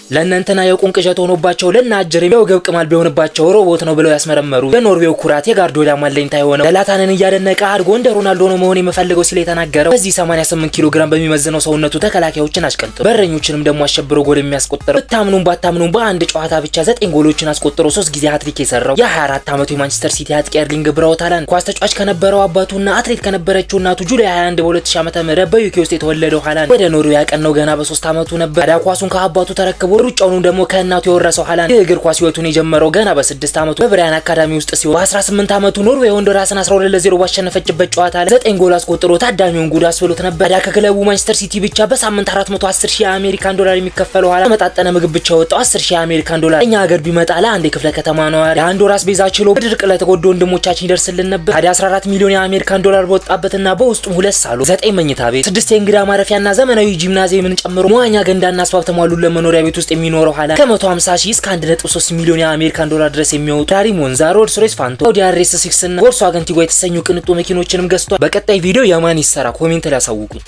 ለእነንትና የቁም ቅዠት ሆኖባቸው ለእነ አጀሬ የወገብ ቅማል ቢሆንባቸው ሮቦት ነው ብለው ያስመረመሩ የኖርዌው ኩራት የጋርዲዮላ አለኝታ የሆነው ዝላታንን እያደነቀ አድጎ እንደ ሮናልዶ ነው መሆን የምፈልገው ሲል የተናገረው በዚህ 88 ኪሎ ግራም በሚመዝነው ሰውነቱ ተከላካዮችን አሽቀንጥሮ በረኞችንም ደግሞ አሸብሮ ጎል የሚያስቆጥረው ብታምኑም ባታምኑም በአንድ ጨዋታ ብቻ 9 ጎሎችን አስቆጥሮ 3 ጊዜ ሃትሪክ የሰራው የ24 ዓመቱ የማንቸስተር ሲቲ አጥቂ ኤርሊንግ ብራውት ሃላንድ ኳስ ተጫዋች ከነበረው አባቱና አትሌት ከነበረችው እናቱ July 21 በ2000 ዓመተ ምህረት በዩኬ ውስጥ የተወለደው ሃላንድ ወደ ኖርዌይ ያቀናው ገና በ3 ዓመቱ ነበር። ታዲያ ኳሱን ከአባቱ ተረክቦ ሩጫውን ደግሞ ከእናቱ የወረሰው ሃላንድ የእግር ኳስ ህይወቱን የጀመረው ገና በ6 ዓመቱ በብራያን አካዳሚ ውስጥ ሲሆን በ18 ዓመቱ ኖርዌይ ሆንዱራስን 12-0 ባሸነፈችበት ጨዋታ ላይ 9 ጎል አስቆጥሮ ታዳሚውን ጉድ አስብሎት ነበር። ታዲያ ከክለቡ ማንቸስተር ሲቲ ብቻ በሳምንት 410 ሺህ የአሜሪካን ዶላር የሚከፈለው ሃላንድ ለመጣጠነ ምግብ ብቻ ወጣው 10 ሺህ የአሜሪካን ዶላር እኛ ሀገር ቢመጣ ለአንድ የክፍለ ከተማ ነዋሪ ለአንድ ወር አስቤዛ ችሎ በድርቅ ለተጎዱ ወንድሞቻችን ይደርስልን ነበር። ታዲያ 14 ሚሊዮን የአሜሪካን ዶላር በወጣበትና በውስጡም ሁለት ሳሎን፣ 9 መኝታ ቤት፣ 6 የእንግዳ ማረፊያና ዘመናዊ ጂምናዚየምን ጨምሮ መዋኛ ገንዳና spa ተሟሉለት መኖሪያ ቤት ውስጥ የሚኖረው ሃላንድ ከ150 ሺህ እስከ 1.3 ሚሊዮን የአሜሪካን ዶላር ድረስ የሚያወጡ ፌራሪ ሞንዛ፣ ሮልስ ሮይስ ፋንቶም፣ አውዲ RS 6 እና ቮልክስዋገን ቲጎ የተሰኙ ቅንጡ መኪኖችንም ገዝቷል። በቀጣይ ቪዲዮ የማን ይሰራ comment ላይ አሳውቁኝ።